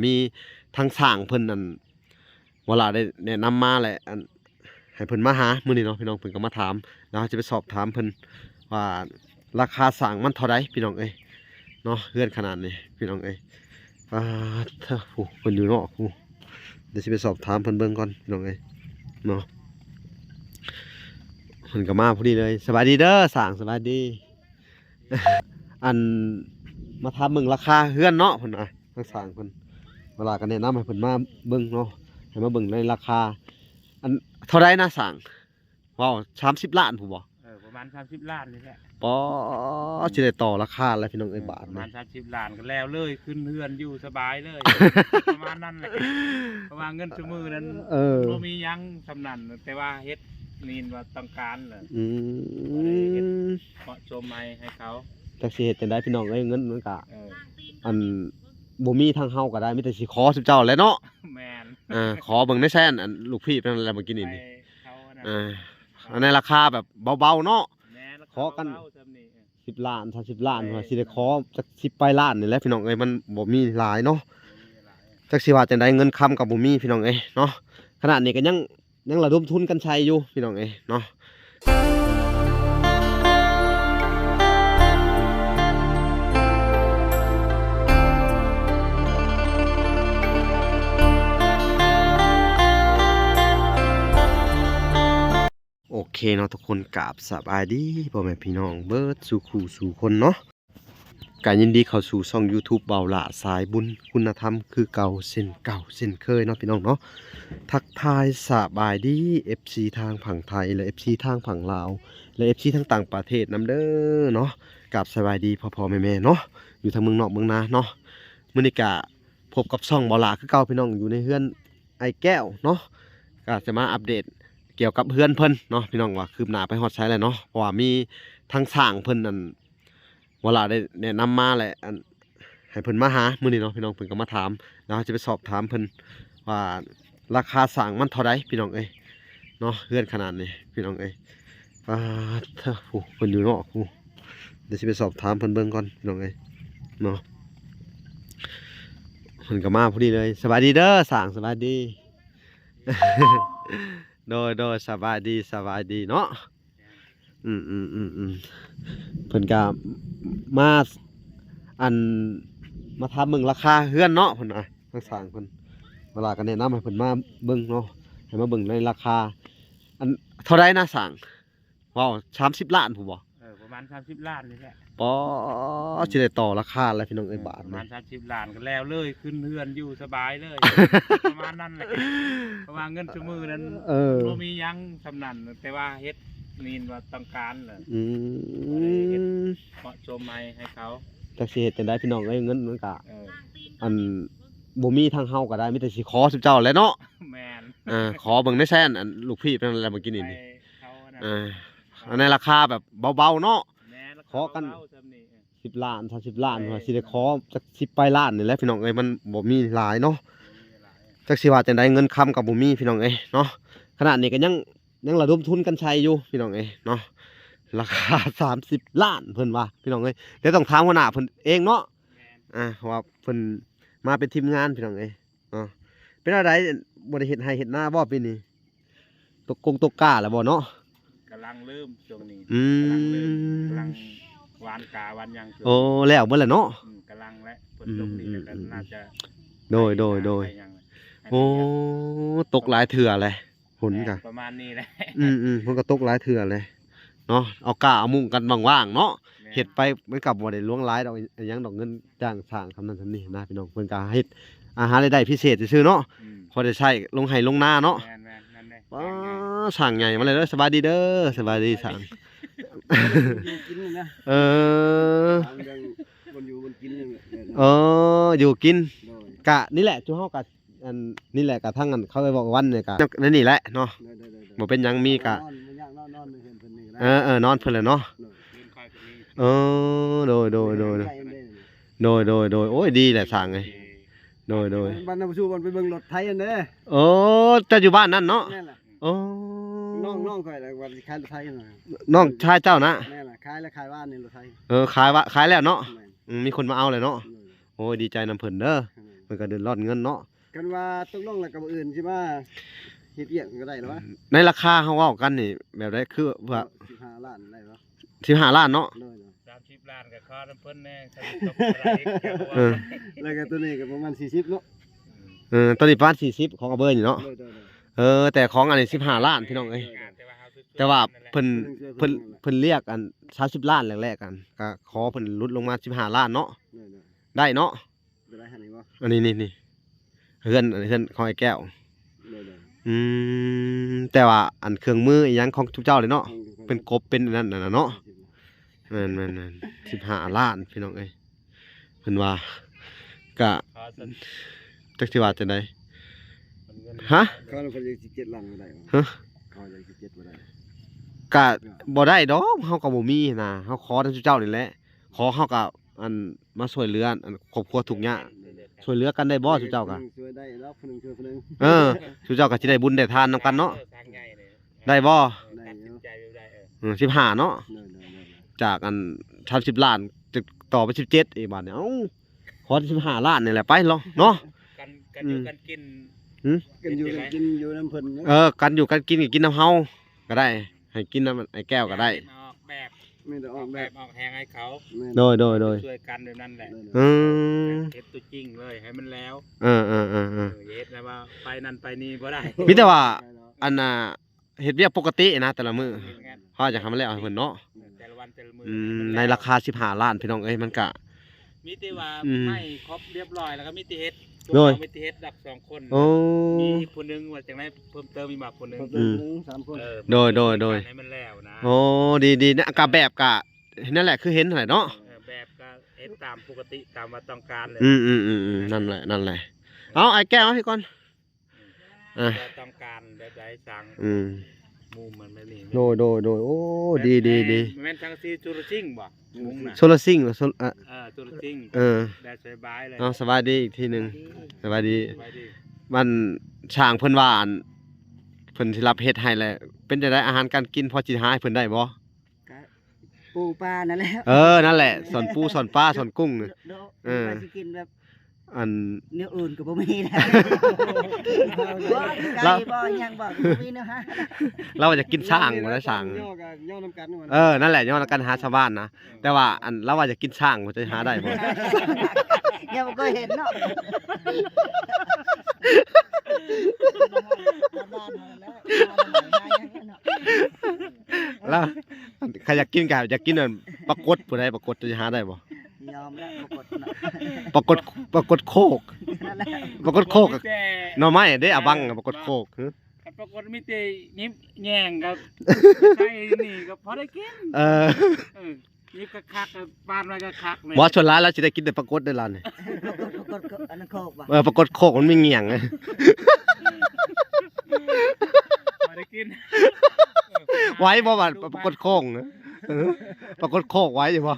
ມີທາງຊ່າງເພິ່ນ ອັນ ເວລາໄດ້ແນະນຳມາແຫຼະ ອັນ ໃຫ້ເພິ່ນມາຫາມື້ນີ້ເນາະ ພີ່ນ້ອງ. ເພິ່ນກໍມາຖາມ ແລ້ວເຮົາຈະໄປສອບຖາມເພິ່ນວ່າ ລາຄາສ້າງມັນເທົ່າໃດ ພີ່ນ້ອງເອີຍເນາະ. ເຮືອນຂະໜາດນີ້ ພີ່ນ້ອງເອີຍ ປາດເທີ ຜູ້ເພິ່ນຢູ່ນອກຜູ້ ດຽວຊິໄປສອບຖາມເພິ່ນເບິ່ງກ່ອນ ພີ່ນ້ອງເອີຍເນາະ. ເພິ່ນກໍມາພໍດີເລີຍ. ສະບາຍດີເດີຊ່າງ ສະບາຍດີ. ອັນ ມາຖາມເບິ່ງລາຄາເຮືອນເນາະ ເພິ່ນວ່າ ທາງຊ່າງເພິ່ນ ເວລາກໍແນະນຳໃຫ້ເພິ່ນມາເບິ່ງເນາະ ໃຫ້ມາເບິ່ງໃນລາຄາ ອັນ ເທົ່າໃດນະຊ່າງ? ເວົ້າ ສາມສິບລ້ານພຸ້ນບໍ່? ເອີ ປະມານສາມສິບລ້ານນີ້ແຫຼະ. ປາດ ຊິໄດ້ຕໍ່ລາຄາແລ້ວ ພີ່ນ້ອງເອີຍ ເອີ ບາດນີ້ ປະມານສາມສິບລ້ານກໍແລ້ວເລີຍ ຂຶ້ນເຮືອນຢູ່ສະບາຍເລີຍ ປະມານນັ້ນແຫຼະ. ເພາະວ່າເງິນຊຸມື້ນັ້ນ ເອີ ບໍ່ມີຫຍັງສ່ຳນັ້ນ ແຕ່ວ່າເຮັດນີ້ວ່າຕ້ອງການແຫຼະ. ອືມ ເໝາະສົມໃຫ້ ໃຫ້ເຂົາ. ຈັກຊິເຮັດຈັ່ງໃດ ພີ່ນ້ອງເອີຍ ເງິນມັນກະ ເອີ ອັນ ບໍ່ມີທາງເຮົາກໍໄດ້ ມີແຕ່ຊິຂໍຊຸມເຈົ້າແຫຼະເນາະ. ແມ່ນ ເອີ ຂໍເບິ່ງໃນແຊນ ອັນ ລູກພີ່ເປັນແລ້ວເມື່ອກີ້ນີ້ ໃຫ້ເຂົາອັນນັ້ນ ເອີ ອັນໃນລາຄາແບບເບົາໆເນາະ ແມ່ນ ຂໍກັນ ເບົາໆສ່ຳນີ້ ສິບລ້ານ ສາມສິບລ້ານ ເອີ ວ່າຊິໄດ້ຂໍຈັກສິບປາຍລ້ານນີ້ແຫຼະ ພີ່ນ້ອງເອີຍ ມັນບໍ່ມີຫຼາຍເນາະ. ບໍ່ມີຫຼາຍ ຈັກຊິວ່າຈັ່ງໃດ ເງິນຄຳກໍບໍ່ມີ ພີ່ນ້ອງເອີຍເນາະ. ຂະໜາດນີ້ກໍຍັງ ຍັງລະດົມທຶນກັນໃຊ້ຢູ່ ພີ່ນ້ອງເອີຍເນາະ. ໂອເຄເນາະທຸກຄົນ ກາບສະບາຍດີພໍ່ແມ່ພີ່ນ້ອງເບິດສູ່ຄູ່ສູ່ຄົນເນາະ. ກະຍິນດີເຂົ້າສູ່ຊ່ອງຢູທູບ ເບົາຫຼ້າສາຍບຸນຄຸນນະທຳ ຄືເກົ່າເຊັ່ນເກົ່າເຊັ່ນເຄີຍເນາະ ພີ່ນ້ອງເນາະ. ທັກທາຍສະບາຍດີ ເອັຟຊີ ທາງຝັ່ງໄທ ແລະ ເອັຟຊີ ທາງຝັ່ງລາວ ແລະ ເອັຟຊີ ທາງຕ່າງປະເທດນຳເດີເນາະ. ກາບສະບາຍດີພໍ່ໆແມ່ໆເນາະ ຢູ່ທາງເມືອງນອກເມືອງນາເນາະ. ມື້ນີ້ກະພົບກັບຊ່ອງເບົາຫຼ້າຄືເກົ່າ ພີ່ນ້ອງ ຢູ່ໃນເຮືອນອ້າຍແກ້ວເນາະ. ກະຈະມາອັບເດດກ່ຽວກັບເຮືອນເພິ່ນເນາະ ພີ່ນ້ອງ ວ່າຄືບໜ້າໄປຮອດໃສແລ້ວເນາະ. ເພາະວ່າມີທາງຊ່າງເພິ່ນ ອັນ ເວລາໄດ້ແນະນຳມາແຫຼະ ອັນ ໃຫ້ເພິ່ນມາຫາມື້ນີ້ເນາະ ພີ່ນ້ອງ. ເພິ່ນກໍມາຖາມ ແລ້ວເຮົາຈະໄປສອບຖາມເພິ່ນວ່າ ລາຄາສ້າງມັນເທົ່າໃດ ພີ່ນ້ອງເອີຍເນາະ. ເຮືອນຂະໜາດນີ້ ພີ່ນ້ອງເອີຍ ປາດເທີ ຜູ້ເພິ່ນຢູ່ນອກຜູ້ ດຽວຊິໄປສອບຖາມເພິ່ນເບິ່ງກ່ອນ ພີ່ນ້ອງເອີຍເນາະ. ເພິ່ນກໍມາພໍດີເລີຍ. ສະບາຍດີເດີຊ່າງ ສະບາຍດີ. ໂດຍໆ ສະບາຍດີ ສະບາຍດີເນາະ. ອືມໆໆໆ ເພິ່ນກະມາ ອັນ ມາຖາມເບິ່ງລາຄາເຮືອນເນາະ ເພິ່ນວ່າ ທາງຊ່າງເພິ່ນ ເວລາກໍແນະນຳໃຫ້ເພິ່ນມາເບິ່ງເນາະ ໃຫ້ມາເບິ່ງໃນລາຄາ ອັນ ເທົ່າໃດນະຊ່າງ? ເວົ້າ ສາມສິບລ້ານພຸ້ນບໍ່? ເອີ ປະມານສາມສິບລ້ານນີ້ແຫຼະ. ປາດ ຊິໄດ້ຕໍ່ລາຄາແລ້ວ ພີ່ນ້ອງເອີຍ ເອີ ບາດນີ້ ປະມານສາມສິບລ້ານກໍແລ້ວເລີຍ ຂຶ້ນເຮືອນຢູ່ສະບາຍເລີຍ ປະມານນັ້ນແຫຼະ. ເພາະວ່າເງິນຊຸມື້ນັ້ນ ເອີ ບໍ່ມີຫຍັງສ່ຳນັ້ນ ແຕ່ວ່າເຮັດນີ້ວ່າຕ້ອງການແຫຼະ. ອືມ ເຮັດເໝາະສົມໃຫ້ ໃຫ້ເຂົາ. ຈັກຊິເຮັດຈັ່ງໃດ ພີ່ນ້ອງເອີຍ ເງິນມັນກະ ເອີ ອັນ ບໍ່ມີທາງເຮົາກໍໄດ້ ມີແຕ່ຊິຂໍຊຸມເຈົ້າແຫຼະເນາະ. ແມ່ນ ເອີ ຂໍເບິ່ງໃນແຊນ ອັນ ລູກພີ່ເປັນແລ້ວເມື່ອກີ້ນີ້ ໃຫ້ເຂົາອັນນັ້ນ ເອີ ອັນໃນລາຄາແບບເບົາໆເນາະ ແມ່ນ ລາຄາ ຂໍກັນ ເບົາໆສ່ຳນີ້ ເອີ ສິບລ້ານ ສາມສິບລ້ານ ເອີ ວ່າຊິໄດ້ຂໍຈັກສິບປາຍລ້ານນີ້ແຫຼະ ພີ່ນ້ອງເອີຍ ມັນບໍ່ມີຫຼາຍເນາະ. ບໍ່ມີຫຼາຍ ຈັກຊິວ່າຈັ່ງໃດ ເງິນຄຳກໍບໍ່ມີ ພີ່ນ້ອງເອີຍເນາະ. ຂະໜາດນີ້ກໍຍັງ ຍັງລະດົມທຶນກັນໃຊ້ຢູ່ ພີ່ນ້ອງເອີຍເນາະ. ລາຄາສາມສິບລ້ານເພິ່ນວ່າ ພີ່ນ້ອງເອີຍ. ດຽວຕ້ອງຖາມຫົວໜ້າເພິ່ນເອງເນາະ. ແມ່ນ ອ່າ ເພາະວ່າເພິ່ນມາເປັນທີມງານ ພີ່ນ້ອງເອີຍເນາະ. ເປັນແນວໃດ ບໍ່ໄດ້ເຮັດໄຮ່ເຮັດນາບໍ່ປີນີ້? ຕົກກົງຕົກກ້າແລ້ວບໍ່ເນາະ? ກຳລັງເລີ່ມຊ່ວງນີ້ ອືມ ກຳລັງເລີ່ມ ກຳລັງຫວ່ານກ້າຫວ່ານຫຍັງ. ໂອ້ ແລ້ວເບິດແລ້ວເນາະ? ອືມ ກຳລັງແລ້ວ ຝົນຕົກນີ້ ອືມ ກໍ ອືມ ໜ້າຈະ ໂດຍ ໂດຍ ໂດຍ ໂອ້ ຕົກຫຼາຍເທື່ອແລ້ວ ຝົນກໍ ແມ່ນ ປະມານນີ້ແຫຼະ. ອືມໆ ຝົນກໍຕົກຫຼາຍເທື່ອແລ້ວເນາະ. ເອົາກ້າເອົາມຸງກັນຫວ່າງໆເນາະ. ແມ່ນ ເຮັດໄປມັນກໍບໍ່ໄດ້ຫຼວງຫຼາຍດອກ ອີຫຍັງດອກ ເງິນຈ້າງສ້າງສ່ຳນັ້ນສ່ຳນີ້ນະ ພີ່ນ້ອງ. ເພິ່ນກໍເຮັດ ອາ ຫາລາຍໄດ້ພິເສດຊື່ໆເນາະ. ອືມ ພໍໄດ້ໃຊ້ລົງໄຮ່ລົງນາເນາະ. ແມ່ນໆ ນັ້ນແຫຼະ. ປ້າ ຊ່າງໃຫຍ່ມາເລີຍເດີ ສະບາຍດີເດີ ສະບາຍດີຊ່າງ. ຢູ່ກິນນະ ເອີ ເລື່ອງບ່ອນຢູ່ບ່ອນກິນນີ້ແຫຼະ. ເອີ ຢູ່ກິນ ໂດຍ ກະນີ້ແຫຼະ ຈຸເຮົາກະ ອັນນີ້ແຫຼະ ກະທາງ ອັນ ເຂົາເອີ້ນວ່າວັນນີ້ກະ ໃນນີ້ແຫຼະເນາະ. ໂດຍໆໆ ບໍ່ເປັນຫຍັງ ມີກະ ນອນ ບໍ່ຍາກ ນອນ ນອນເຮືອນເພິ່ນນີ້ກໍໄດ້ ເອີໆ ນອນເພິ່ນແຫຼະເນາະ. ໂດຍ ເອີ ໂດຍໆໆໆ ໃກ້ເດ້ ໂດຍໆໆ ໂອ້ຍ ດີແຫຼະຊ່າງເອີຍ. ໂດຍໆ ບ້ານນາບໍ່ຊູ ບ່ອນໄປເບິ່ງລົດໄຖຫັ້ນເດ້. ໂອ້ ເຈົ້າຢູ່ບ້ານນັ້ນເນາະ? ແມ່ນແຫຼະ. ໂອ້ ນ້ອງ ນ້ອງຂ້ອຍແຫຼະ ວ່າຊິຂາຍລົດໄຖຫັ້ນນະ. ນ້ອງຊາຍເຈົ້ານະ? ແມ່ນແຫຼະ ຂາຍແລ້ວ ຂາຍວານນີ້ລົດໄຖ. ເອີ ຂາຍວະ ຂາຍແລ້ວເນາະ. ແມ່ນ ອືມ ມີຄົນມາເອົາແລ້ວເນາະ. ໂດຍ ໂອ້ຍ ດີໃຈນຳເພິ່ນເດີ. ແມ່ນ พิ่ນກໍເດືອດຮ້ອນເງິນເນາະ. ຄັນວ່າຕົກລົງແລ້ວກໍມື້ອື່ນຊິມາເຮັດວຽກກໍໄດ້ແລ້ວວະ. ໃນລາຄາເຮົາເວົ້າກັນນີ້ແບບໃດ? ຄືວ່າ ສິບຫ້າລ້ານໄດ້ບໍ່? ສິບຫ້າລ້ານເນາະ. ໂດຍໆ ສາມສິບລ້ານກໍຂໍນຳເພິ່ນແດ່ ຄັນຕົກເທົ່າໃດ ເອີ ແລ້ວກໍຕົວນີ້ກໍປະມານສີ່ສິບເນາະ. ເອີ ຕົວນີ້ປະມານສີ່ສິບຂອງອາເບີນີ້ເນາະ. ໂດຍໆໆ ເອີ ແຕ່ຂອງອັນນີ້ສິບຫ້າລ້ານ ພີ່ນ້ອງເອີຍ. ແຕ່ວ່າເພິ່ນ ເພິ່ນ ເພິ່ນລຽກອັນສາມສິບລ້ານແລກໆ ກັນ ກໍຂໍເພິ່ນຫຼຸດລົງມາສິບຫ້າລ້ານເນາະ. ໂດຍໆ ໄດ້ເນາະ. ໄດ້ຫັ້ນນີ້ບໍ່? ອັນນີ້ ນີ້ ນີ້ ເຮືອນ ອັນນີ້ເຮືອນຂອງອ້າຍແກ້ວ. ໂດຍໆ ອືມ ແຕ່ວ່າອັນເຄື່ອງມືອີ່ຫຍັງຂອງຊຸມເຈົ້າເລີຍເນາະ. ເປັນກົບເປັນອັນນັ້ນນະເນາະ. ແມ່ນໆໆ ສິບຫ້າລ້ານ ພີ່ນ້ອງເອີຍ. ເພິ່ນວ່າກະ ຂອຊັ້ນ ຈັກຊິວ່າຈັ່ງໃດ? ມັນເງິນ ຮະ? ເຂົາເພິ່ນຢາກສິບເຈັດລ້ານບໍ່ໄດ້ຫວະ? ຮະ? ເຂົາຢາກສິບເຈັດບໍ່ໄດ້? ກະບໍ່ໄດ້ດອກ ເຮົາກໍບໍ່ມີນະ. ເຮົາຂໍນຳຊຸມເຈົ້ານີ້ແຫຼະ. ຂໍເຮົາກໍ ອັນ ມາຊ່ວຍເຫຼືອ ອັນ ຄອບຄົວທຸກຍາກ ຊ່ວຍເຫຼືອກັນໄດ້ບໍ່? ຊຸມເຈົ້າກໍ ຜູ້ໜຶ່ງຊ່ວຍໄດ້ແລ້ວ ຜູ້ໜຶ່ງຊ່ວຍຜູ້ໜຶ່ງ. ເອີ ຊຸມເຈົ້າກໍຊິໄດ້ບຸນໄດ້ທານນຳກັນເນາະ. ໄດ້ບໍ່? ໄດ້ຢູ່ ເອີ ເອີ ສິບຫ້າເນາະ. ໂດຍໆໆ ຈາກອັນສາມສິບລ້ານ ຈະຕໍ່ໄປສິບເຈັດອີກບາດນີ້. ເອົ້າ ຂໍສິບຫ້າລ້ານນີ້ແຫຼະ ໄປເນາະ. ກັນ ກັນຢູ່ ອືມ ກັນກິນ ຫຶ? ກັນຢູ່ກັນກິນຢູ່ນຳເພິ່ນເນາະ. ເອີ ກັນຢູ່ກັນກິນກໍກິນນຳເຮົາກໍໄດ້ ໃຫ້ກິນນຳອ້າຍແກ້ວກໍໄດ້. ອອກແບບ ມີແຕ່ອອກແບບ ອອກແບບອອກແຮງໃຫ້ເຂົາ. ແມ່ນ ໂດຍໆໆ ຊ່ວຍກັນແບບນັ້ນແຫຼະ. ອືມ ເຮັດຕົວຈິງເລີຍໃຫ້ມັນແລ້ວ. ເອີໆໆໆ ເອີ ເຮັດແບບວ່າໄປນັ້ນໄປນີ້ບໍ່ໄດ້. ມີແຕ່ວ່າ ອັນນ່າ ເຮັດວຽກປົກກະຕິນະ ແຕ່ລະມື້ ເຮັດງານ ເຮົາຢາກໃຫ້ມັນແລ້ວໃຫ້ເພິ່ນເນາະ. ແຕ່ລະວັນແຕ່ລະມື້ ອືມ ໃນລາຄາສິບຫ້າລ້ານ ພີ່ນ້ອງເອີຍ ມັນກະ ມີແຕ່ວ່າ ອືມ ໃຫ້ຄົບຮຽບຮ້ອຍ ແລ້ວກໍມີແຕ່ເຮັດ. ໂດຍ ມີແຕ່ເຮັດດັກສອງຄົນ. ໂອ້ ມີຜູ້ໜຶ່ງວ່າຈັ່ງໃດ ເພີ່ມເຕີມອີກບໍ່? ຜູ້ໜຶ່ງ ເພີ່ມເຕີມ ອືມ ສາມຄົນ. ເອີ ໂດຍໆໆ ໃຫ້ມັນແລ້ວນະ. ໂອ້ ດີໆ ນະ ກະແບບກະນັ້ນແຫຼະ ຄືເຫັນຫັ້ນແຫຼະເນາະ. ເອີ ແບບກໍເຮັດຕາມປົກກະຕິ ຕາມວ່າຕ້ອງການເລີຍ. ອືມໆໆໆ ນັ້ນແຫຼະ ນັ້ນແຫຼະ. ເອົາ ອ້າຍແກ້ວມາພີ້ກ່ອນ. ອ່າ ເຈົ້າຕ້ອງການແບບໃດ? ສ້າງ ອືມ ມຸມມັນແບບນີ້. ໂດຍໆໆ ໂອ້ ດີໆໆ ແມ່ນສັງກະສີຈຸລະສິງບໍ່? ມຸງນະ ໂຊລາຊິງ ເອີ ເອີ ຈຸລະສິງ ເອີ ແບບສະບາຍເລີຍ. ເອົາ ສະບາຍດີອີກທີໜຶ່ງ. ສະບາຍດີ ສະບາຍດີ. ມັນຊ່າງເພິ່ນວ່າ ອັນ ເພິ່ນຊິຮັບເຮັດໃຫ້ແຫຼະ ເປັນຈັ່ງໃດ? ອາຫານການກິນພໍຊິຫາໃຫ້ເພິ່ນໄດ້ບໍ່? ກະປູປານັ້ນແຫຼະ. ເອີ ນັ້ນແຫຼະ ສອນປູ ສອນປາ ສອນກຸ້ງ. ໂດ ເອີ ວ່າຊິກິນແບບ ອັນ ແນວອື່ນກໍບໍ່ມີແລ້ວ. ບໍ່ ໄກ່ບໍ່ຫຍັງບໍ່ ບໍ່ມີແນວຫາ. ລາວວ່າຢາກກິນຊ້າງ ບໍ່ໄດ້ຊ້າງ. ຍໍກໍຍໍນຳກັນ. ເອີ ນັ້ນແຫຼະ ຍໍນຳກັນຫາຊາວບ້ານນະ. ແຕ່ວ່າ ອັນ ລາວວ່າຢາກກິນຊ້າງ ວ່າຈະຫາໄດ້ບໍ່? ຍັງບໍ່ເຄີຍເຫັນເນາະ. ລາວ ຄັນຢາກກິນກໍຢາກກິນອັນປາກົດ ຜູ້ໃດປາກົດ ຈະຫາໄດ້ບໍ່? ຍອມແລ້ວ ປາກົດເນາະ ປາກົດ ປາກົດໂຄກ ນັ້ນແຫຼະ ປາກົດໂຄກ ມີແຕ່ ໜໍ່ໄມ້ເດ້ ອາບັງ ປາກົດໂຄກ. ຫຶ? ປາກົດມີແຕ່ຍິບແຍງກັບໃສ່ນີ້ກໍພໍໄດ້ກິນ. ເອີ ເອີ ຍິບຄັກໆ ປານໄວ້ຄັກໆ ແມ່ນ. ບໍ່ ສ່ວນຫຼາຍລາວຊິໄດ້ກິນແຕ່ປາກົດເດ້ລາວນີ້. ປາກົດ ປາກົດ ອັນນັ້ນໂຄກບໍ່? ເອີ ປາກົດໂຄກມັນມີງຽງ. ບໍ່ໄດ້ກິນ. ໄຫວບໍ່ວ່າປາກົດໂຄກ? ເອີ ປາກົດໂຄກໄຫວຢູ່ບໍ່?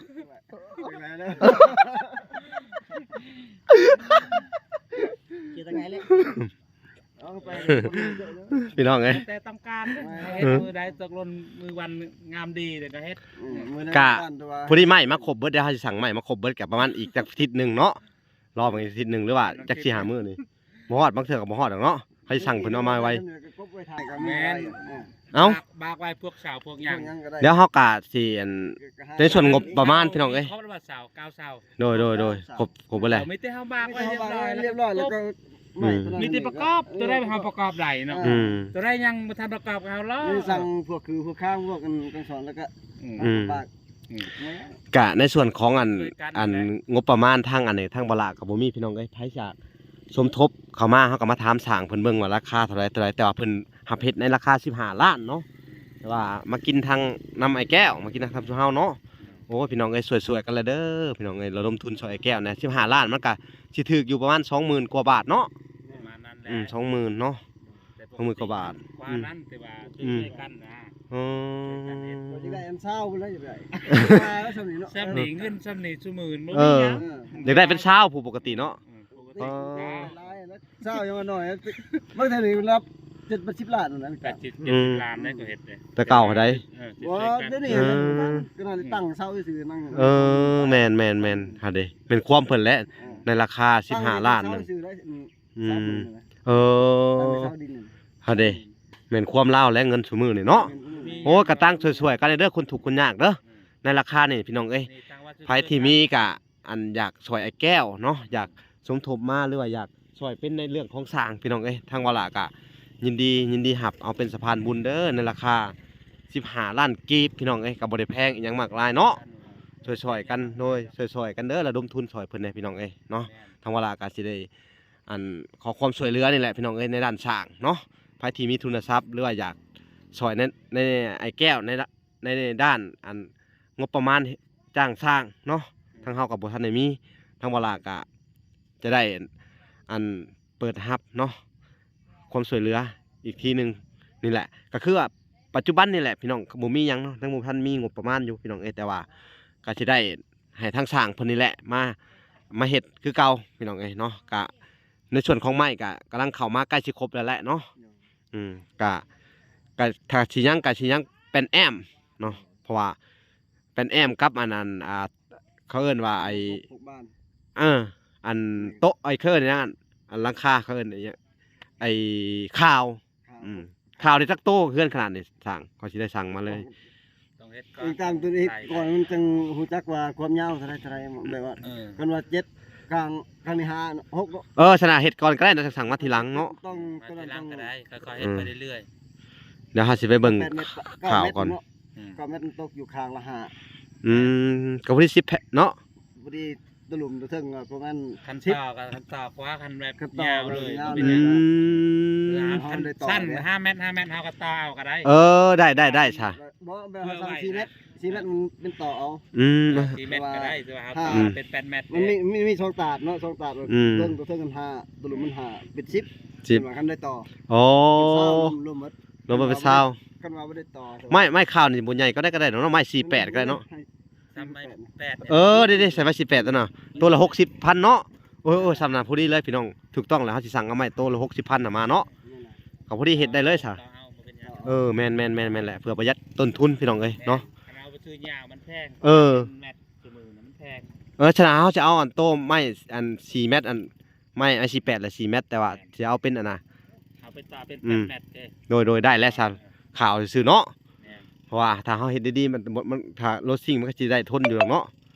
ເຮັດຈັ່ງໃດແຫຼະ ເອົາໄປ ພີ່ນ້ອງເອີຍ ແຕ່ຕ້ອງການເດ້ ເຮັດມື້ໃດຕົກລົງມື້ວັນງາມດີແລ້ວກໍເຮັດ. ອືມ ມື້ນັ້ນ ກະ ພໍດີໄມ້ມາຄົບເບິດ ດຽວເຮົາຊິສັ່ງໄມ້ມາຄົບເບິດ ກະປະມານອີກຈັກອາທິດໜຶ່ງເນາະ ລໍເບິ່ງອີກອາທິດໜຶ່ງ ຫຼືວ່າຈັກສີ່ຫ້າມື້ນີ້ ບໍ່ຮອດ ບາງເທື່ອກໍບໍ່ຮອດດອກເນາະ. ໃຫ້ສັ່ງເພິ່ນເອົາມາໄວ. ແມ່ນ ເອົ້າ ບາກ ບາກໄວ້ພວກເສົາພວກຫຍັງ ພວກຫຍັງກໍໄດ້ ແລ້ວເຮົາກະຊິ ອັນ ໃນສ່ວນງົບປະມານ ພີ່ນ້ອງເອີຍ ຄົບແລ້ວວ່າເສົາ ເກົ້າເສົາ ໂດຍ ໂດຍ ໂດຍ ຄົບ ຄົບເບິດແລ້ວ ມີແຕ່ເຮົາບາກໄວ້ຮຽບຮ້ອຍແລ້ວ ຮຽບຮ້ອຍແລ້ວກໍ ອືມ ມີແຕ່ປະກອບ ເອີ ຕົວໃດເຮົາປະກອບໄດ້ເນາະ ອືມ ຕົວໃດຍັງບໍ່ທັນປະກອບເຮົາລອກ ມີສັ່ງພວກຄືພວກຄ້າງ ພວກອັນການສອນ ແລ້ວກໍ ອືມ ບາກ ອືມ ກະໃນສ່ວນຂອງອັນ ອັນງົບປະມານທາງອັນນີ້ ທາງບ່າວຫຼ້າກໍບໍ່ມີ ພີ່ນ້ອງເອີຍ ໃຜຈະສົມທົບເຂົ້າມາ ເຮົາກໍມາຖາມຊ່າງເພິ່ນເບິ່ງວ່າລາຄາເທົ່າໃດ ເທົ່າໃດ ແຕ່ວ່າເພິ່ນຮັບເຮັດໃນລາຄາສິບຫ້າລ້ານເນາະ ແຕ່ວ່າມາກິນທາງນຳອ້າຍແກ້ວ ມາກິນທາງເຮົາເນາະ. ໂອ້ຍ ພີ່ນ້ອງເອີຍ ຊ່ວຍໆກັນແຫຼະເດີ ພີ່ນ້ອງເອີຍ ລະດົມທຶນຊ່ອຍອ້າຍແກ້ວແດ່ ສິບຫ້າລ້ານ ມັນກະຊິຖືກຢູ່ປະມານສອງໝື່ນກວ່າບາດເນາະ ປະມານນັ້ນແຫຼະ ອືມ ສອງໝື່ນເນາະ ສອງໝື່ນກວ່າບາດ ກວ່ານັ້ນ ອືມ ແຕ່ວ່າ ອືມ ຊ່ວຍກັນນະ ເອີ ຊ່ວຍກັນເຮັດ ຢາກໄດ້ອັນຊາວພຸ້ນລະ ຢາກໄດ້ ສ່ຳນີ້ເນາະ ສ່ຳນີ້ ເອີ ເງິນສ່ຳນີ້ຊຸມື້ບໍ່ມີຫຍັງ ເອີ ຢາກໄດ້ເປັນຊາວຜູ້ປົກກະຕິເນາະ ອືມ ປົກກະຕິ ເອີ ຫຼາຍແລ້ວ ຊາວຍັງວ່າໜ້ອຍ ບາງເທື່ອນີ້ຮັບເຈັດແປດສິບລ້ານນະ ແປດສິບ ອືມ ເຈັດສິບລ້ານໄດ້ກໍເຮັດເດ້ ແຕ່ເກົ່າຫັ້ນໃດ ເອີ ບໍ່ ດຽວນີ້ ເອີ ກໍໜ້ອຍຕັ້ງເຊົາຊື່ໆ ນັ່ງ ເອີ ແມ່ນໆໆ ຫັ້ນເດ້ ແມ່ນຄວາມເພິ່ນແຫຼະ ເອີ ໃນລາຄາສິບຫ້າລ້ານໜຶ່ງ. ອືມ ເອີ ຫັ້ນເດ້ ແມ່ນຄວາມລາວແລະເງິນຊຸມື້ນີ້ເນາະ. ໂອ້ຍ ກະຕັ້ງຊ່ວຍໆກັນເດີ ຄົນທຸກຄົນຍາກເດີ ໃນລາຄານີ້ພີ່ນ້ອງເອີຍ. ໃຜທີ່ມີກະ ອັນ ຢາກຊ່ວຍອ້າຍແກ້ວເນາະ ຢາກສົມທົບມາ ຫຼືວ່າຢາກຊ່ວຍເປັນໃນເລື່ອງຂອງສ້າງ ພີ່ນ້ອງເອີຍ ທາງວາລະກະຍິນດີ ຍິນດີຮັບເອົາເປັນສະພານບຸນເດີ ໃນລາຄາສິບຫ້າລ້ານກີບ ພີ່ນ້ອງເອີຍ. ກະບໍ່ໄດ້ແພງອີ່ຫຍັງມາກຫຼາຍເນາະ ຊ່ວຍໆກັນ ໂດຍ ຊ່ວຍໆກັນເດີ ລະດົມທຶນຊ່ວຍເພິ່ນແດ່ ພີ່ນ້ອງເອີຍເນາະ. ທາງວາລະກະຊິໄດ້ ອັນ ຂໍຄວາມຊ່ວຍເຫຼືອນີ້ແຫຼະ ພີ່ນ້ອງເອີຍ ໃນດ້ານສ້າງເນາະ. ໃຜທີ່ມີທຶນຊັບ ຫຼືວ່າຢາກຊ່ວຍໃນ ໃນອ້າຍແກ້ວ ໃນ ໃນດ້ານ ອັນ ງົບປະມານຈ້າງສ້າງເນາະ ທາງເຮົາກໍບໍ່ທັນໄດ້ມີ ທາງວາລະກະຈະໄດ້ ອັນ ເປີດຮັບເນາະ ຄວາມຊ່ວຍເຫຼືອອີກທີໜຶ່ງນີ້ແຫຼະ. ກໍຄືວ່າປັດຈຸບັນນີ້ແຫຼະ ພີ່ນ້ອງ ບໍ່ມີຫຍັງເນາະ ຍັງບໍ່ທັນມີງົບປະມານຢູ່ ພີ່ນ້ອງເອີຍ ແຕ່ວ່າກໍຊິໄດ້ໃຫ້ທາງຊ່າງເພິ່ນນີ້ແຫຼະ ມາ ມາເຮັດຄືເກົ່າ ພີ່ນ້ອງເອີຍເນາະ. ກະໃນສ່ວນຂອງໄມ້ກະກຳລັງເຂົ້າມາໃກ້ຊິຄົບແລ້ວແຫຼະເນາະ. ອືມ ກະ ກະຖ້າຊິຍັງກະຊິຍັງແປ້ນແອ້ມເນາະ ເພາະວ່າແປ້ນແອ້ມກັບອັນ ອັນ ອ່າ ເຂົາເອີ້ນວ່າໄອ້ ເອີ ອັນໂຕະ ໄອ້ ເຂົາເອີ້ນຫຍັງ ອັນຫຼັງຄາເຂົາເອີ້ນຫຍັງ ໄອ້ຄາວ. ອືມ ຄາວນີ້ຈັກໂຕ ເຮືອນຂະໜາດນີ້ຊ່າງ ຂ້ອຍຊິໄດ້ສັ່ງມາເລີຍ. ຕ້ອງເຮັດກ່ອນ ອີງຕາມຕົວເອງກ່ອນ ມັນຈັ່ງຮູ້ຈັກວ່າຄວາມຍາວເທົ່າໃດເທົ່າໃດ ແບບວ່າ ເອີ ຄັນວ່າເຈັດຂ້າງ ຂ້າງນີ້ຫ້າ ຫົກ ເອີ ສະນະເຮັດກ່ອນກໍໄດ້ເນາະ ຈັ່ງສັ່ງມາທີຫຼັງເນາະ. ຕ້ອງ ມາທີຫຼັງກໍໄດ້ ຄ່ອຍໆເຮັດໄປເລື້ອຍໆ. ອືມ ດຽວເຮົາຊິໄປເບິ່ງ ແປດແມັດ ຄາວກ່ອນ ເກົ້າແມັດເນາະ. ອືມ ເກົ້າແມັດມັນຕົກຢູ່ຂ້າງລະຫ້າ. ອືມ ກໍພໍດີສິບແຜ່ນເນາະ ພໍດີ ຕົວລຸ່ມຕົວເທິງກໍປະມານ ຄັນຕໍ່ກໍຄັນຕໍ່ຂວາ ຄັນແບບຍາວເລີຍ ຍາວເລີຍ. ອືມ ຄັນສັ້ນຫ້າແມັດ ຫ້າແມັດ ເຮົາກໍຕໍ່ເອົາກໍໄດ້. ເອີ ໄດ້ ໄດ້ ໄດ້ຊະ ບໍ່ ແບບວ່າສັ່ງສີ່ແມັດ ສີ່ແມັດມັນເປັນຕໍ່ເອົາ. ອືມ ສີ່ແມັດກໍໄດ້ ແຕ່ວ່າເຮົາຕໍ່ເປັນແປດແມັດ. ມັນມີ ມີ ມີສອງຕາດເນາະ ສອງຕາດ. ອືມ ເທິງ ຕົວເທິງມັນຫ້າ ຕົວລຸ່ມມັນຫ້າ ເປັນສິບ ສິບ ຄັນໄດ້ຕໍ່. ອໍ ລວມໝົດ ລວມໝົດເປັນຊາວ. ຄັນວ່າບໍ່ໄດ້ຕໍ່ ໄມ້ ໄມ້ຄາວນີ້ບໍ່ໃຫຍ່ກໍໄດ້ ກໍໄດ້ເນາະ ໄມ້ສີ່ແປດກໍໄດ້ເນາະ. ສາມໄມ້ແປດ ເອີ ເດ້ໆ ໃສ່ໄມ້ສີ່ແປດຕົວນະ ໂຕລະຫົກສິບພັນເນາະ. ໂອ້ຍໆ ສ່ຳນັ້ນພໍດີເລີຍພີ່ນ້ອງ ຖືກຕ້ອງແລ້ວ ເຮົາຊິສັ່ງເອົາໄມ້ໂຕລະຫົກສິບພັນນະມາເນາະ ກໍພໍດີເຮັດໄດ້ເລີຍຊະ. ເອີ ແມ່ນໆໆແຫຼະ ເພື່ອປະຢັດຕົ້ນທຶນພີ່ນ້ອງເອີຍເນາະ. ຄັນເອົາໄປຊື້ຫຍ້າມັນແພງ ເອີ ແມັດຊຸມື້ນະມັນແພງ. ເອີ ສະນັ້ນເຮົາຈະເອົາອັນໂຕໄມ້ອັນສີ່ແມັດ ອັນ ໄມ້ ໄມ້ສີ່ແປດ ແລະ ສີ່ແມັດ ແຕ່ວ່າຊິເອົາເປັນອັນນະ ເອົາໄປຕໍ່ເປັນ ອືມ ແປດແມັດເດ້. ໂດຍໆ ໄດ້ແລ້ວຊະ ເອີ ຄາວຊື່ໆເນາະ. ແມ່ນ ເພາະວ່າຖ້າເຮົາເຮັດດີໆ ມັນ ມັນ ຖ້າໂລດຊິງມັນກໍຊິໄດ້ທົນຢູ່ດອກເນາະ. ອື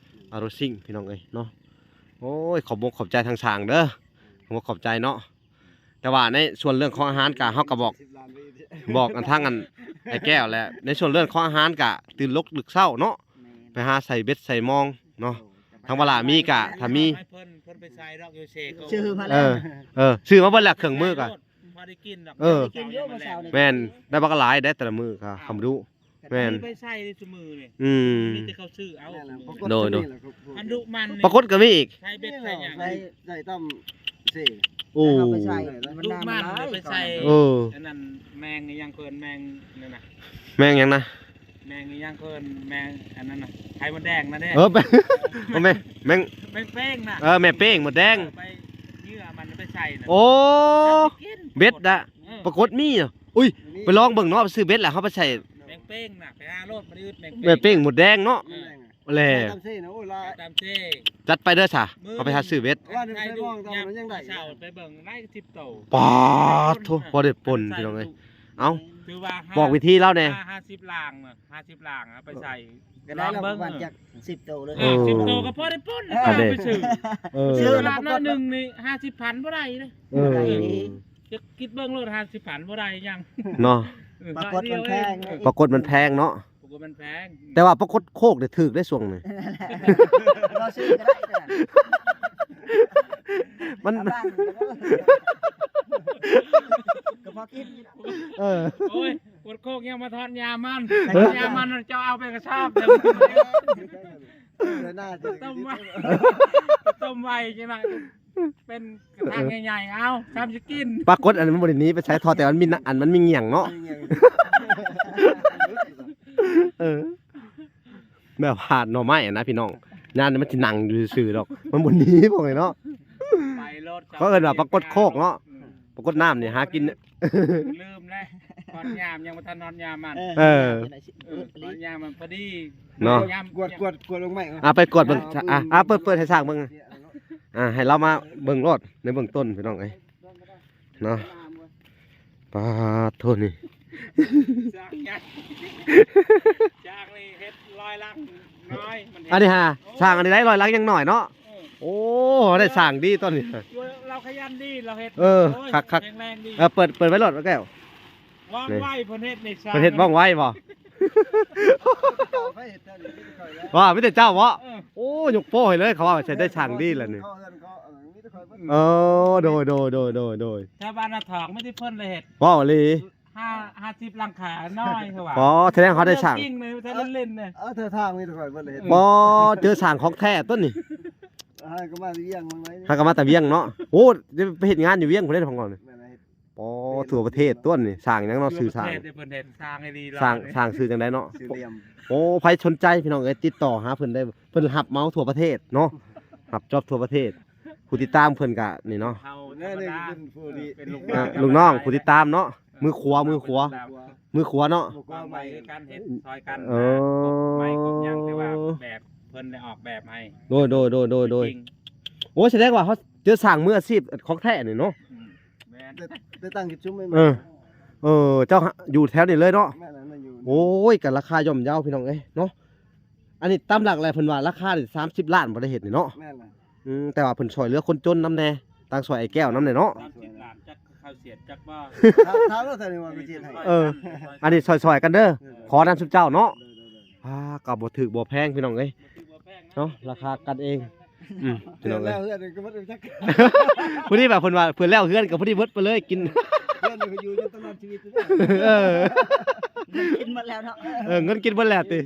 ມ ອາ ໂລດຊິງພີ່ນ້ອງເອີຍເນາະ. ໂອ້ຍ ຂອບອົກຂອບໃຈທາງຊ່າງເດີ ຂອບອົກຂອບໃຈເນາະ. ແຕ່ວ່າໃນສ່ວນເລື່ອງຂອງອາຫານກະ ເຮົາກໍບອກ ບອກອັນທາງອັນໄອ້ແກ້ວແຫຼະ ໃນສ່ວນເລື່ອງຂອງອາຫານກະຕື່ນລົກດຶກເຊົ້າເນາະ ແມ່ນ ໄປຫາໃສ່ເບັດໃສ່ມອງເນາະ. ໂອ້ ທາງວາລາມີກະ ຖ້າມີ ໃຫ້ເພິ່ນ ເພິ່ນໄປໃສ່ດອກຢູ່ເຊໂກ ຊື້ມາແລ້ວ ເອີ ເອີ ຊື້ມາເບິດແລ້ວເຄື່ອງມືກະ ພໍໄດ້ກິນດອກ ເອີ ໄດ້ກິນຢູ່ມື້ເຊົ້ານີ້ ແມ່ນ ໄດ້ບັກຫຼາຍໄດ໋ແຕ່ລະມື້ກະ ເອົ້າ ຄຳດຸ ແມ່ນ ໄປໃສ່ໄດ້ຊຸມື້ນີ້ ອືມ ມີແຕ່ເຂົາຊື້ເອົາ ແມ່ນແຫຼະ ຊຸມື້ ໂດຍໆ ອັນດຸມັນ ປາກົດກໍມີອີກ ໃສ່ເບັດໃສ່ຫຍັງ ໃສ່ ໃສ່ຕຳເຊ ໂອ້ ເອົາໄປໃສ່ ດຸມັນ ມັນໄດ້ ໄປໃສ່ ເອີ ອັນນັ້ນແມງອີຫຍັງເພິ່ນ ແມງນັ້ນນະ ແມງຫຍັງນະ ແມງອີຫຍັງເພິ່ນ ແມງອັນນັ້ນນະ ໄຂ່ມົດແດງນະເດ້ ເອີ ແມງ ແມງ ແມງເປ້ງນະ ເອີ ແມ່ເປ້ງມົດແດງ ເອີ ໄປເຫຍື່ອມັນໄປໃສ່ນະ ໂອ້ ເບັດນະ ເອີ ປາກົດມີ ອຸ້ຍ ໄປລອງເບິ່ງເນາະ ໄປຊື້ເບັດແລ້ວເຮົາໄປໃສ່ ແມງເປ້ງນະ ໄປຫາໂລດ ມັນອຶດແມງເປ້ງ ແມ່ເປ້ງມົດແດງເນາະ ເອີ ແຫຼະ ຕຳເຊນະ ໂອ້ຍ ຫຼາຍ ຕຳເຊ ຈັດໄປເດີຊະ ເຮົາໄປຫາຊື້ເບັດ ວ່າໃນໃນວງຕຳມັນຍັງໄດ້ ເຊົ້າໄປເບິ່ງໄດ້ສິບໂຕ ປາດໂທ້ ພໍໄດ້ປົນພີ່ນ້ອງເອີຍ ເອົ້າ ຖືວ່າບອກວິທີລາວແດ່ ຫ້າ ຫ້າສິບລາງນະ ຫ້າສິບລາງເອົາໄປໃສ່ ກໍໄດ້ລາວປະມານຈັກສິບໂຕເລີຍ ເອີ ສິບໂຕກໍພໍໄດ້ປົນ ເອີ ໄປຊື້ ເອີ ຊື້ຕະຫຼາດໜ້ອຍໜຶ່ງນີ້ຫ້າສິບພັນບໍ່ໄດ້ເດ້ ເອີ ບໍ່ໄດ້ເດ້ ຈະຄິດເບິ່ງໂລດຫ້າສິບພັນບໍ່ໄດ້ຫຍັງເນາະ ເອີ ປາກົດມັນແພງເນາະ ປາກົດມັນແພງເນາະ ປາກົດມັນແພງ ແຕ່ວ່າປາກົດໂຄກນີ້ຖືກເດ້ຊ່ວງນີ້ ບໍ່ຊື້ກໍໄດ້ ມັນ ເອົາບ້ານ ກໍພໍກິນ ເອີ ໂອ້ຍ ປາກົດໂຄກຍັງມາທອດຫຍ້າມັນ ເອີ ທອດຫຍ້າມັນເຈົ້າເອົາໄປກະສອບເດີ ຕົ້ມໄວ້ ຕົ້ມໄວ້ຈັ່ງໃດ ເປັນກະທະໃຫຍ່ໆ ເອົາ ຊ້ຳຊິກິນ ປາກົດອັນນັ້ນມັນບໍ່ໄດ້ໜີໄປໃສ ເທົ່າແຕ່ມັນມີນະ ອັນມັນມີຫຍັງເນາະ ເອີ ແບບວ່າໜໍ່ໄມ້ຫັ້ນນະພີ່ນ້ອງ ຍາມນີ້ມັນຊິນັ່ງຢູ່ຊື່ໆດອກ ມັນບໍ່ໜີພວກນີ້ເນາະ ໄປໂລດ ເຂົາເອີ້ນວ່າປາກົດໂຄກເນາະ ອືມ ປາກົດນ້ຳນີ້ຫາກິນ ລືມແລ້ວ ຮອດຍາມ ຍັງບໍ່ທັນຮອດຍາມມັນ ເອີ ເອີ ຮອດຍາມມັນພໍດີເນາະ ຍາມ ກວດ ກວດ ກວດເບິ່ງໄມ້ ອ່ະ ໄປກວດເບິ່ງ ອ່ະ ອ່ະ ເປີດ ເປີດໃຫ້ຊ່າງເບິ່ງ ອ່າ ໃຫ້ລາວມາເບິ່ງໂລດໃນເບື້ອງຕົ້ນ ພີ່ນ້ອງເອີຍ ເນາະ. ປາດໂທ ນີ້ ຊ້າງໃຫຍ່ ຊ້າງນີ້ເຮັດຮ້ອຍຫຼັງນ້ອຍ ມັນເຮັດ ອັນນີ້ຫາ ໂອ້ ຊ້າງອັນນີ້ໄດ້ຮ້ອຍຫຼັງຍັງໜ້ອຍເນາະ. ເອີ ໂອ້ ໄດ້ສ້າງດີຕອນນີ້ ລາວຂະຫຍັນດີ ລາວເຮັດ ເອີ ໂອ້ຍ ຄັກໆ ແຂງແຮງດີ. ເອີ ເປີດ ເປີດໄວ້ໂລດ ແກ້ວ ວ່ອງໄວ ເພິ່ນເຮັດນີ້ ເພິ່ນເຮັດວ່ອງໄວບໍ່? ວ່າມີແຕ່ເຈົ້າບໍ່? ເອີ ໂອ້ ຍົກໂປ້ໃຫ້ເລີຍ ເຂົາວ່າໃຊ້ໄດ້ຊ່າງດີແລ້ວນີ້. ເອີ ໂດຍ ໂດຍ ໂດຍ ໂດຍ ໂດຍ ແຖວບ້ານນາທອງມີແຕ່ເພິ່ນເລີຍເຮັດ ເວົ້າອີ່ຫຼີ. ຫ້າ ຫ້າສິບຫຼັງຄານ້ອຍ ເຂົາວ່າ ອໍ ສະແດງເຂົາໄດ້ສ້າງ ຈິງເລີຍ ແທ້ເຫຼັ້ນໆເລີຍ. ເອີ ແຖວທາງມີແຕ່ຂ້ອຍເພິ່ນເຮັດ. ອໍ ເຈີສ້າງຂອງແທ້ຕົວນີ້ ຫາກໍມາແຕ່ວຽງ ຫາກໍມາແຕ່ວຽງເນາະ. ໂອ້ ໄດ້ໄປເຮັດງານຢູ່ວຽງພຸ້ນເດ້ ຂອງເຮົານີ້. ແມ່ນລະ ອໍ ທົ່ວປະເທດຕົວນີ້ ສ້າງຫຍັງເນາະ? ຊື່ສ້າງ ເພິ່ນເຮັດສ້າງໃຫ້ດີຫຼາຍ ສ້າງ ສ້າງຊື່ຈັ່ງໃດເນາະ? ໂອ້ ໃຜສົນໃຈພີ່ນ້ອງເອີຍ ຕິດຕໍ່ຫາເພິ່ນໄດ້ ເພິ່ນຮັບເໝົາທົ່ວປະເທດເນາະ ຮັບຈອບທົ່ວປະເທດ. ຜູ້ຕິດຕາມເພິ່ນກະນີ້ເນາະ ເຮົາທຳມະດາ ເປັນລູກນ້ອງ ລູກນ້ອງຜູ້ຕິດຕາມເນາະ ມືຂວາ ມືຂວາ ມືຂວາເນາະ. ເຮົາໃໝ່ຄືກັນ ເຮັດຊ່ອຍກັນ ເອີ ກົບໄມ້ກົບຫຍັງ ແຕ່ວ່າແບບເພິ່ນໄດ້ອອກແບບໃຫ້. ໂດຍ ໂດຍ ໂດຍ ໂດຍ ໂດຍ ໂອ້ ສະແດງວ່າເຮົາເຈີຊ່າງມືອາຊີບຂອງແທ້ນີ້ເນາະ. ອືມ ແມ່ນ ໄດ້ ໄດ້ຕັ້ງຈຸດຊຸມໃໝ່ ເອີ ເອີ ເຈົ້າຢູ່ແຖວນີ້ເລີຍເນາະ? ແມ່ນລະ ຢູ່ ໂອ້ຍ ກໍລາຄາຍ່ອມເຍົາພີ່ນ້ອງເອີຍເນາະ. ອັນນີ້ຕາມຫຼັກແລ້ວເພິ່ນວ່າລາຄານີ້ສາມສິບລ້ານບໍ່ໄດ້ເຮັດນີ້ເນາະ. ແມ່ນລະ ອືມ ແຕ່ວ່າເພິ່ນຊ່ວຍເຫຼືອຄົນຈົນນຳແດ່ ຕ່າງຊ່ວຍອ້າຍແກ້ວນຳແດ່ເນາະ. ສາມສິບລ້ານ ຈັກເຂົາສຽດຈັກບໍ່ ຖາມ ຖາມລາວແທ້ນີ້ວ່າເພິ່ນຊິເຮັດໃຫ້. ເອີ ອັນນີ້ຊ່ອຍໆກັນເດີ ເອີ ຂໍນຳຊຸມເຈົ້າເນາະ. ໂດຍ ໂດຍ ໂດຍ ອ່າ ກໍບໍ່ຖືກບໍ່ແພງພີ່ນ້ອງເອີຍ ບໍ່ຖືກບໍ່ແພງນະ ເນາະ ລາຄາກັນເອງ. ອືມ ພີ່ນ້ອງເອີຍ ແລ້ວເຮືອນກໍບໍ່ໄດ້ຈັກ ພໍດີວ່າເພິ່ນວ່າເພິ່ນແລ້ວເຮືອນກໍພໍດີເບິດໄປເລີຍ ກິນ ເຮືອນກໍຢູ່ຈົນຕະຫຼອດຊີວິດ. ເອີ ເງິນກິນໝົດແລ້ວເນາະ ເອີ ເງິນກິນເບິດແລ້ວຕິ.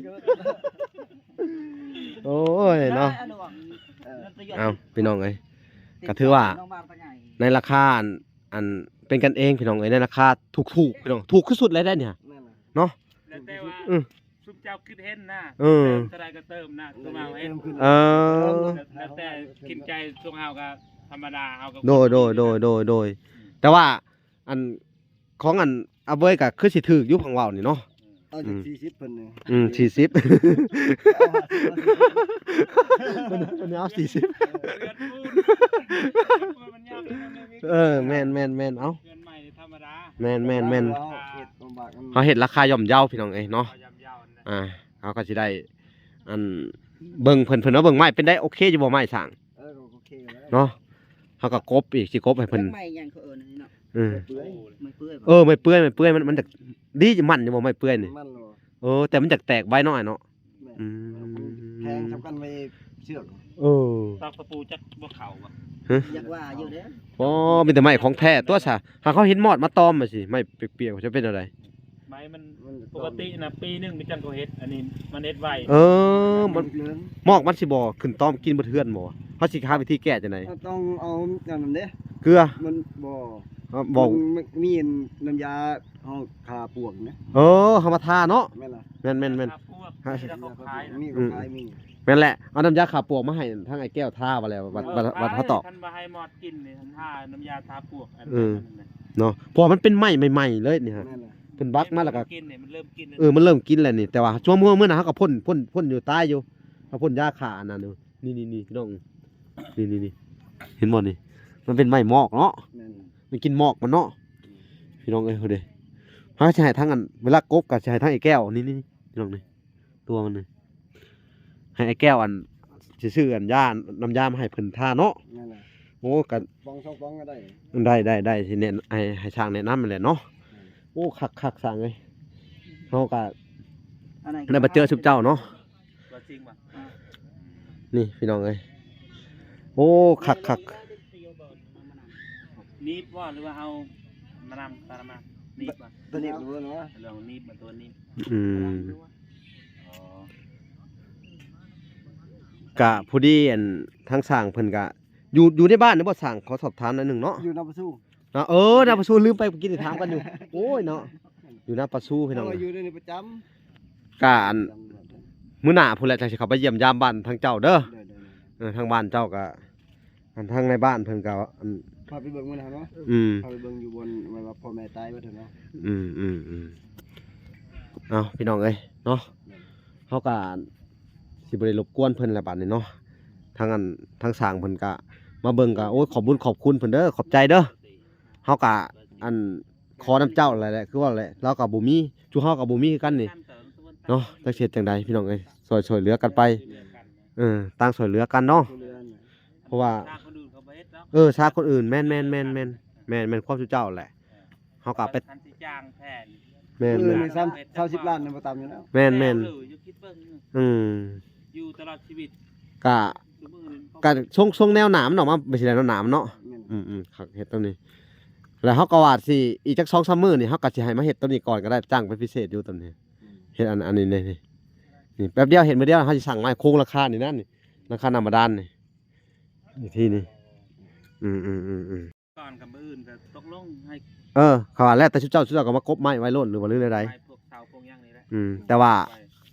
ໂອ້ຍເນາະ ເອີ ເອົາພີ່ນ້ອງເອີຍ ກໍຖືວ່າໃນລາຄາອັນ ອັນເປັນກັນເອງພີ່ນ້ອງເອີຍ ໃນລາຄາຖືກໆ ພີ່ນ້ອງ ຖືກທີ່ສຸດແລ້ວໄດ໋ນີ້ ແມ່ນລະ ເນາະ. ແລ້ວແຕ່ວ່າ ອືມ ຊຸມເຈົ້າຄິດເຫັນນະ ເອີ ເຕີມເທົ່າໃດກໍເຕີມນະ ຄືວ່າເຮັດ ເອີ ແລ້ວແຕ່ກິນໃຈ. ຊຸມເຮົາກໍທຳມະດາ ເຮົາກໍ ໂດຍ ໂດຍ ໂດຍ ໂດຍ ໂດຍ ອືມ ແຕ່ວ່າອັນຂອງອັນອາເບີຍກໍຄືຊິຖືກຢູ່ ພັງເວົ້ານີ້ເນາະ. ເອົາ ອືມ ສີ່ສິບເພິ່ນນີ້ ອືມ ສີ່ສິບ ເພິ່ນ ເພິ່ນເອົາສີ່ສິບ ເອີ ແມ່ນໆໆ ເອົາ ເຮືອນໃໝ່ທຳມະດາ ແມ່ນໆໆ ເຮົາເຮັດລາຄາຍ່ອມເຍົາພີ່ນ້ອງເອີຍເນາະ. ອ່າ ເຮົາກໍຊິໄດ້ ອັນ ເບິ່ງເພິ່ນ ເພິ່ນວ່າເບິ່ງໄມ້ເປັນໃດ ໂອເຄຢູ່ບໍ່ ໄມ້ສ້າງ? ເອີ ກໍໂອເຄແລ້ວເນາະ ເຮົາກໍກົບອີກ ຊິກົບໃຫ້ເພິ່ນ ໄມ້ຫຍັງເຂົາເອີ້ນອັນນີ້ເນາະ? ອືມ ໄມ້ເປື້ອຍ ເອີ ໄມ້ເປື້ອຍ ໄມ້ເປື້ອຍ ມັນ ມັນຈະດີ ມັນຢູ່ບໍ່ ໄມ້ເປື້ອຍນີ້? ມັນບໍ່ ເອີ ແຕ່ມັນຈະແຕກໄວໜ້ອຍເນາະ. ແມ່ນ ອືມ ແພງສ່ຳກັນໄວ້ເຊືອກ. ເອີ ຕອກຕະປູຈັກບໍ່ເຂົ້າບໍ່? ຮະ ຢາກວ່າຢູ່ເດ້. ອໍ ມີແຕ່ໄມ້ຂອງແທ້ຕົວຊະ ຫາກເຮົາເຫັນມອດມາຕອມຈັ່ງຊີ້ ໄມ້ປຽກໆ ຈະເປັນແນວໃດ? ໄມ້ມັນ ມັນ ປົກກະຕິນະ ປີໜຶ່ງມີຈັງກໍເຮັດ ອັນນີ້ມັນເຮັດໄວ. ເອີ ມັນ ມັນເລີງ ມອກມັນຊິບໍ່ຂຶ້ນຕອມກິນເບິດເຮືອນບໍ່? ເຮົາຊິຫາວິທີແກ້ຈັ່ງໃດ? ເຮົາຕ້ອງເອົາອັນນັ້ນເດ້ ເກືອ ມັນບໍ່ ເອີ ບໍ່ ມັນມີນ້ຳຢາເຮົາຂ້າປວກນະ. ເອີ ເຮົາມາທາເນາະ. ແມ່ນລະ ແມ່ນໆໆ ຂ້າປວກ ແລ້ວເຂົາຂາຍນະ ມີ ເຂົາຂາຍ ອືມ ມີ ແມ່ນແຫຼະ ເອົານ້ຳຢາຂ້າປວກມາໃຫ້ທາງອ້າຍແກ້ວທາວ່າແລ້ວ ວັດ ວັດ ວັດເຮົາຕອກ ຄັນວ່າໃຫ້ມອດກິນນີ້ ທານ້ຳຢາທາປວກ ອັນ ເອີ ນັ້ນນະ ເນາະ ເພາະວ່າມັນເປັນໄມ້ໃໝ່ໆເລີຍນີ້ຮະ. ແມ່ນລະ ເພິ່ນບັກມາແລ້ວກໍ ມັນເລີ່ມກິນ ເອີ ມັນເລີ່ມກິນແລ້ວນີ້ ແຕ່ວ່າຊ່ວງມື້ ມື້ນັ້ນເຮົາກໍພົ່ນ ພົ່ນ ພົ່ນຢູ່ ຕາຍຢູ່ ເຮົາພົ່ນຢາຂ້າອັນນັ້ນຢູ່. ນີ້ໆໆ ພີ່ນ້ອງ ນີ້ໆໆ ເຫັນບໍ່ນີ້ ມັນເປັນໄມ້ມອກເນາະ. ແມ່ນ ມັນກິນມອກມັນເນາະ ພີ່ນ້ອງເອີຍ. ພຸ້ນເດ້ ເຮົາຊິໃຫ້ທາງອັນ ເວລາກົບກໍຊິໃຫ້ທາງອ້າຍແກ້ວ ນີ້ໆ ພີ່ນ້ອງນີ້ ຕົວມັນນີ້ ໃຫ້ອ້າຍແກ້ວອັນ ຊິຊື້ອັນຢາ ນ້ຳຢາມາໃຫ້ເພິ່ນທາເນາະ. ແມ່ນລະ ໂອ້ ກໍປ໋ອງສອງປ໋ອງກໍໄດ້ ໄດ້ໆໆ ຊິແນະ ໃຫ້ ໃຫ້ຊ່າງແນະນຳຫັ້ນແຫຼະເນາະ. ແມ່ນ ໂອ້ ຄັກໆ ຊ່າງເອີຍ ເຮົາກໍ ອັນນັ້ນກໍ ໄດ້ມາເຈີຊຸມເຈົ້າເນາະ ຕົວຈິງບໍ່? ອ່າ ນີ້ພີ່ນ້ອງເອີຍ ໂອ້ ຄັກໆ. ໜີບບໍ່ ຫຼືວ່າເອົາມານຳ ຕາມາ ໜີບບໍ່? ຕົວໜີບບໍ່ເນາະ ລອງໜີບມາ ຕົວໜີບ ອືມ ອໍ ກະພໍດີ ອັນ ທາງຊ່າງເພິ່ນກະຢູ່ ຢູ່ໃນບ້ານນີ້ບໍ່ຊ່າງ? ຂໍສອບຖາມໜ້ອຍໜຶ່ງເນາະ ຢູ່ນາປະຊູ. ນະ ເອີ ນາປະຊູ ລືມໄປ ມື້ກີ້ນີ້ຖາມກັນຢູ່ ໂອ້ຍເນາະ ຢູ່ນາປະຊູພີ່ນ້ອງ ເອີ ຢູ່ໃນນີ້ປະຈຳ. ກະອັນ ມື້ໜ້າພຸ້ນແຫຼະ ຈັ່ງຊິເຂົ້າໄປຢ້ຽມຢາມບ້ານທາງເຈົ້າເດີ. ໂດຍໆ ເອີ ທາງບ້ານເຈົ້າກະ ອັນ ທາງໃນບ້ານເພິ່ນກະ ອັນ ພາໄປເບິ່ງມື້ນັ້ນເນາະ. ອືມ ພາໄປເບິ່ງຢູ່ບ່ອນ ແມ່ນວ່າພໍ່ແມ່ຕາຍເບິດຫັ້ນນະ. ອືມໆໆ ເອົາ ພີ່ນ້ອງເອີຍເນາະ ເຮົາກະຊິບໍ່ໄດ້ລົບກວນເພິ່ນລະບາດນີ້ເນາະ. ທາງອັນ ທາງຊ່າງເພິ່ນກະ ມາເບິ່ງກໍ ໂອ້ຍ ຂອບບຸນຂອບຄຸນເພິ່ນເດີ ຂອບໃຈເດີ. ເຮົາກໍ ອັນ ຂໍນຳເຈົ້າແຫຼະ ຄືວ່າແຫຼະ ລາວກໍບໍ່ມີ ຈຸເຮົາກໍບໍ່ມີຄືກັນນີ້ເນາະ. ຈັກຊິເຮັດຈັ່ງໃດພີ່ນ້ອງເອີຍ ຊ່ອຍ ຊ່ອຍເຫຼືອກັນໄປ ເອີ ຕ່າງຊ່ອຍເຫຼືອກັນເນາະ. ເພາະວ່າ ເອີ ຊາຄົນອື່ນ ແມ່ນໆໆໆ ແມ່ນ ແມ່ນຄວາມຊຸເຈົ້າແຫຼະ. ເຮົາກໍໄປ ຄັນຊິຈ້າງແທ້ນີ້ ແມ່ນ ມື້ໜຶ່ງຊາວສິບລ້ານນີ້ບໍ່ຕ່ຳຢູ່ແລ້ວ ແມ່ນໆ ເອີ ຢູ່ຄິດເບິ່ງ ອືມ ຢູ່ຕະຫຼອດຊີວິດ ກະ ກະຊົງ ຊົງແນວໜາມເນາະ ມາ ໄປຊິໄດ້ແນວໜາມເນາະ ອືມໆ ຄັກ ເຮັດຕົວນີ້ ແລ້ວເຮົາກໍວ່າຊິ ອີກຈັກສອງສາມມື້ນີ້ ເຮົາກໍຊິໃຫ້ມາເຮັດຕົວນີ້ກ່ອນກໍໄດ້ ຈ້າງເປັນພິເສດຢູ່ຕົວນີ້ ເຮັດອັນ ອັນນີ້ ນີ້ ນີ້ ແປັບດຽວ ເຮັດມື້ດຽວ ເຮົາຊິສັ່ງມາໃຫ້ໂຄງຫຼັງຄານີ້ນະ ນີ້ ຫຼັງຄານ້ຳບາດານນີ້ ອີກທີນີ້ ອືມໆໆໆ ກ່ອນກັບມື້ອື່ນກໍຕົກລົງໃຫ້ ເອີ ເຂົາວ່າແລ້ວແຕ່ຊຸເຈົ້າ ຊຸເຈົ້າກໍມາກົບໄມ້ໄວ້ໂລດ ຫຼືວ່າ ຫຼືແນວໃດ ພວກເສົາພວກຫຍັງນີ້ແຫຼະ ອືມ ແຕ່ວ່າ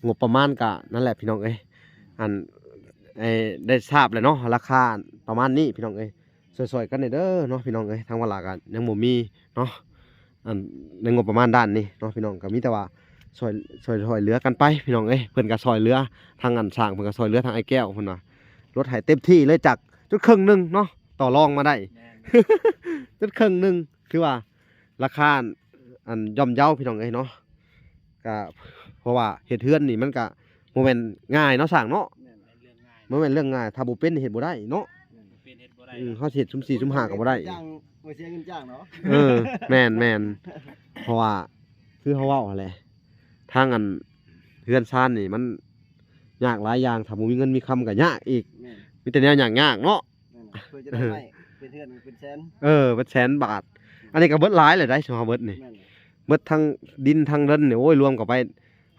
ງົບປະມານກໍນັ້ນແຫຼະພີ່ນ້ອງເອີຍ ອັນ ໄອ້ ໄດ້ຊາບແລ້ວເນາະ ລາຄາປະມານນີ້ພີ່ນ້ອງເອີຍ ຊ່ອຍໆກັນແດ່ເດີເນາະພີ່ນ້ອງເອີຍ ທາງວາລາກໍຍັງບໍ່ມີເນາະ ອັນ ໃນງົບປະມານດ້ານນີ້ເນາະພີ່ນ້ອງ ກໍມີແຕ່ວ່າຊ່ອຍ ຊ່ອຍ ຊ່ອຍເຫຼືອກັນໄປພີ່ນ້ອງເອີຍ ເພິ່ນກໍຊ່ອຍເຫຼືອທາງອັນຊ່າງ ເພິ່ນກໍຊ່ອຍເຫຼືອທາງອ້າຍແກ້ວ ເພິ່ນວ່າ ລົດໃຫ້ເຕັມທີ່ເລີຍ ຈາກຈຸດເຄິ່ງໜຶ່ງເນາະ ຕໍ່ລອງມາໄດ້ ແມ່ນ ຈຸດເຄິ່ງໜຶ່ງ ຄືວ່າລາຄາອັນ ອັນ ຢ່ອມເຍົາພີ່ນ້ອງເອີຍເນາະ ກະ ເພາະວ່າເຮັດເຮືອນນີ້ມັນກະບໍ່ແມ່ນງ່າຍເນາະຊ່າງເນາະ ແມ່ນ ບໍ່ແມ່ນເລື່ອງງ່າຍ ຖ້າບໍ່ເປັນເຮັດບໍ່ໄດ້ເນາະ ແມ່ນ ບໍ່ເປັນເຮັດບໍ່ໄດ້ ອືມ ເຮົາຊິເຮັດຊຸມສີ່ຊຸມຫ້າກໍບໍ່ໄດ້ ຈ້າງ ບໍ່ເສຍເງິນຈ້າງເນາະ ເອີ ແມ່ນໆ ເພາະວ່າຄືເຮົາເວົ້າຫັ້ນແຫຼະ ທາງອັນເຮືອນຊານນີ້ມັນຍາກຫຼາຍຢ່າງ ຖ້າບໍ່ມີເງິນມີຄຳກໍຍາກອີກ ແມ່ນ ມີແຕ່ແນວຍາກໆເນາະ ແມ່ນ ເພື່ອຈະໄດ້ໄມ້ເປັນເຮືອນເປັນແສນ ເອີ ເປັນແສນບາດ ອັນນີ້ກໍເບິດຫຼາຍແຫຼະໄດ໋ ຊຸມເຮົາເບິດນີ້ ແມ່ນ ເບິດທັງດິນທັງເງິນນີ້ ໂອ້ຍ ລວມເຂົ້າໄປ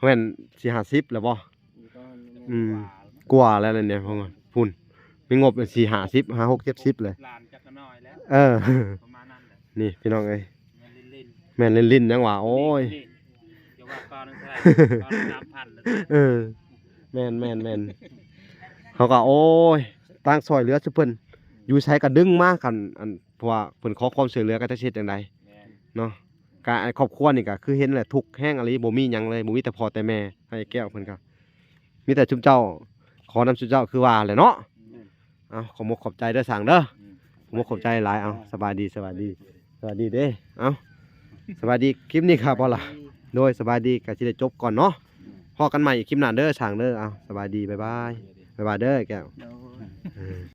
ແມ່ນສີ່ຫ້າສິບແລ້ວບໍ່ ອືມ ກວ່າແລ້ວນີ້ ພຸ້ນ ມີງົບສີ່ຫ້າສິບ ຫ້າຫົກເຈັດສິບເລີຍ ຫຼານຈັກໜ້ອຍແລ້ວ ເອີ ປະມານນັ້ນແຫຼະ ນີ້ພີ່ນ້ອງເອີຍ ແມ່ນຫຼິ້ນໆ ແມ່ນຫຼິ້ນໆ ຍັງວ່າ ໂອ້ຍ ນີ້ ຈະວ່າກ່ອນເທົ່າໃດ ກ່ອນສາມພັນແລ້ວ ເອີ ແມ່ນໆໆ ເຮົາກໍ ໂອ້ຍ ຕ່າງຊ່ອຍເຫຼືອຊຸເພິ່ນ ຢູ່ໃສກໍດຶງມາ ຄັນ ອັນ ເພາະວ່າເພິ່ນຂໍຄວາມຊ່ວຍເຫຼືອກໍຈັກຊິເຮັດຈັ່ງໃດ ແມ່ນ ເນາະ ກະ ອັນ ຄອບຄົວນີ້ກໍຄືເຫັນແຫຼະ ທຸກແຮງອີ່ຫຼີ ບໍ່ມີຫຍັງເລີຍ ບໍ່ມີແຕ່ພໍ່ແຕ່ແມ່ ອ້າຍແກ້ວເພິ່ນກໍ ມີແຕ່ຊຸມເຈົ້າ ຂໍນຳຊຸມເຈົ້າຄືວ່າແຫຼະເນາະ ອືມ ເອົາ ຂອບມຸກຂອບໃຈເດີຊ່າງເດີ ອືມ ຂອບມຸກຂອບໃຈຫຼາຍ ເອົາ ສະບາຍດີ ສະບາຍດີ ສະບາຍດີເດ້ ເອົາ ສະບາຍດີ ຄລິບນີ້ກໍພໍລະ ໂດຍ ສະບາຍດີ ກໍຊິໄດ້ຈົບກ່ອນເນາະ ອືມ ພໍ້ກັນໃໝ່ອີກຄລິບໜ້າເດີຊ່າງເດີ ເອົາ ສະບາຍດີ ບາຍບາຍ ບາຍບາຍເດີແກ້ວ ໂດຍ